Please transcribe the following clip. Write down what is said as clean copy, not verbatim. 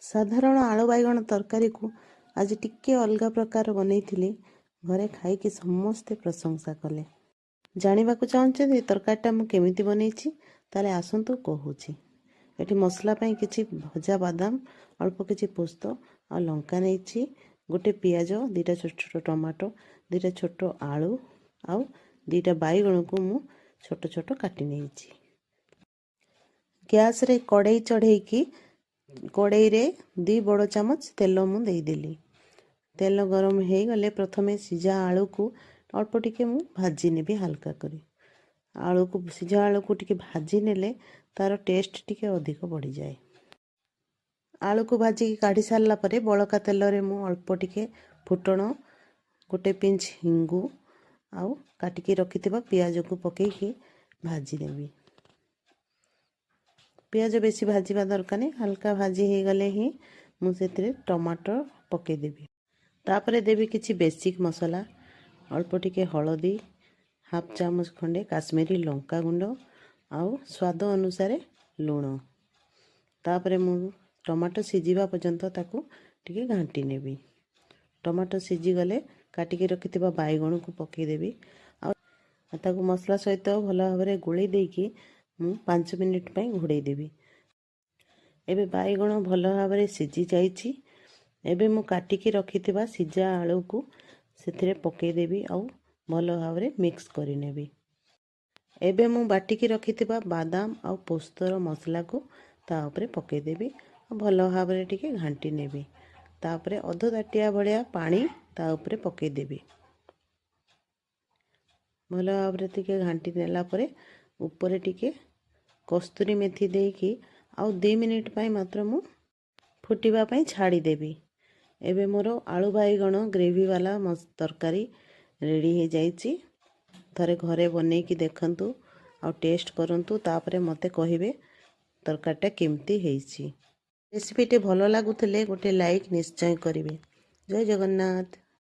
ସାଧାରଣ ଆଳୁ ବାଇଗଣ ତରକାରୀକୁ ଆଜି ଟିକେ ଅଲଗା ପ୍ରକାର ବନେଇଥିଲି। ଘରେ ଖାଇକି ସମସ୍ତେ ପ୍ରଶଂସା କଲେ। ଜାଣିବାକୁ ଚାହୁଁଛନ୍ତି ତରକାରୀଟା ମୁଁ କେମିତି ବନେଇଛି? ତାହେଲେ ଆସନ୍ତୁ କହୁଛି। ଏଠି ମସଲା ପାଇଁ କିଛି ଭଜା ବାଦାମ, ଅଳ୍ପ କିଛି ପୋସ୍ତ ଆଉ ଲଙ୍କା ନେଇଛି, ଗୋଟେ ପିଆଜ, 2ଟା ଛୋଟ ଛୋଟ ଟମାଟୋ, 2ଟା ଛୋଟ ଆଳୁ ଆଉ 2ଟା ବାଇଗଣକୁ ମୁଁ ଛୋଟ ଛୋଟ କାଟି ନେଇଛି। ଗ୍ୟାସ୍ରେ କଡ଼େଇ ଚଢ଼େଇକି କଡ଼େଇରେ 2 ବଡ଼ ଚାମଚ ତେଲ ମୁଁ ଦେଇଦେଲି। ତେଲ ଗରମ ହେଇଗଲେ ପ୍ରଥମେ ସିଝା ଆଳୁକୁ ଅଳ୍ପ ଟିକେ ମୁଁ ଭାଜି ନେବି ହାଲକା କରି। ଆଳୁକୁ, ସିଝା ଆଳୁକୁ ଟିକେ ଭାଜି ନେଲେ ତା'ର ଟେଷ୍ଟ ଟିକେ ଅଧିକ ବଢ଼ିଯାଏ। ଆଳୁକୁ ଭାଜିକି କାଢ଼ି ସାରିଲା ପରେ ବଳକା ତେଲରେ ମୁଁ ଅଳ୍ପ ଟିକେ ଫୁଟଣ, ଗୋଟେ ପିଞ୍ଚ ହିଙ୍ଗୁ ଆଉ କାଟିକି ରଖିଥିବା ପିଆଜକୁ ପକାଇକି ଭାଜିଦେବି। ପିଆଜ ବେଶୀ ଭାଜିବା ଦରକାର ନାହିଁ, ହାଲକା ଭାଜି ହେଇଗଲେ ହିଁ ମୁଁ ସେଥିରେ ଟମାଟୋ ପକାଇଦେବି। ତାପରେ ଦେବି କିଛି ବେସିକ୍ ମସଲା, ଅଳ୍ପ ଟିକେ ହଳଦୀ, ହାଫ୍ ଚାମଚ ଖଣ୍ଡେ କାଶ୍ମୀରୀ ଲଙ୍କା ଗୁଣ୍ଡ ଆଉ ସ୍ୱାଦ ଅନୁସାରେ ଲୁଣ। ତାପରେ ମୁଁ ଟମାଟୋ ସିଝିବା ପର୍ଯ୍ୟନ୍ତ ତାକୁ ଟିକେ ଘାଣ୍ଟି ନେବି। ଟମାଟୋ ସିଝିଗଲେ କାଟିକି ରଖିଥିବା ବାଇଗଣକୁ ପକାଇଦେବି ଆଉ ତାକୁ ମସଲା ସହିତ ଭଲ ଭାବରେ ଗୋଳେଇ ଦେଇକି ମୁଁ 5 ମିନିଟ୍ ପାଇଁ ଘୋଡ଼େଇ ଦେବି। ଏବେ ବାଇଗଣ ଭଲ ଭାବରେ ସିଝି ଯାଇଛି। ଏବେ ମୁଁ କାଟିକି ରଖିଥିବା ସିଝା ଆଳୁକୁ ସେଥିରେ ପକାଇଦେବି ଆଉ ଭଲ ଭାବରେ ମିକ୍ସ କରିନେବି। ଏବେ ମୁଁ ବାଟିକି ରଖିଥିବା ବାଦାମ ଆଉ ପୋସ୍ତର ମସଲାକୁ ତା ଉପରେ ପକାଇଦେବି ଆଉ ଭଲ ଭାବରେ ଟିକେ ଘାଣ୍ଟି ନେବି। ତାପରେ ଅଧ ତାଟିଆ ଭଳିଆ ପାଣି ତା ଉପରେ ପକାଇଦେବି। ଭଲ ଭାବରେ ଟିକେ ଘାଣ୍ଟି ନେଲା ପରେ ଉପରେ ଟିକେ କସ୍ତୁରୀ ମେଥି ଦେଇକି ଆଉ 2 ମିନିଟ୍ ପାଇଁ ମାତ୍ର ମୁଁ ଫୁଟିବା ପାଇଁ ଛାଡ଼ିଦେବି। ଏବେ ମୋର ଆଳୁ ବାଇଗଣ ଗ୍ରେଭି ବାଲା ତରକାରୀ ରେଡ଼ି ହେଇଯାଇଛି। ଥରେ ଘରେ ବନେଇକି ଦେଖନ୍ତୁ ଆଉ ଟେଷ୍ଟ କରନ୍ତୁ, ତାପରେ ମୋତେ କହିବେ ତରକାରୀଟା କେମିତି ହେଇଛି। ରେସିପିଟି ଭଲ ଲାଗୁଥିଲେ ଗୋଟେ ଲାଇକ୍ ନିଶ୍ଚୟ କରିବେ। ଜୟ ଜଗନ୍ନାଥ।